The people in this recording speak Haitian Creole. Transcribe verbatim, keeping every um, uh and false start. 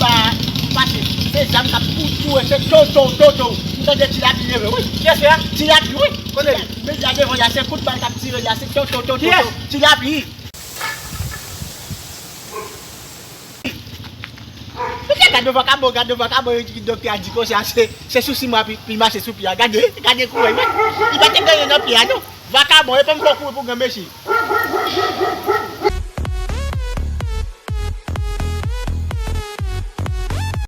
anba a, pase. Se zam k ap tou, tou, se to, to, to, to. M tande Ti Lapli leve, wi. Kiyès la? Ti Lapli, wi. Kote li? Men la devan la, se kout bal k ap tire la, se to, to, to, to, to. Kiyès? Ti Lapli. Mesye, gade yon vakabon, gade yon vakabon, e ki doktè a di konsa, se, se sou siman pou l mache sou pye a. Gade, gade kouraj, wi. Li pa te gen anyen nan pye a, non. Vakabon, e pa m fè w kouri pou granmesi.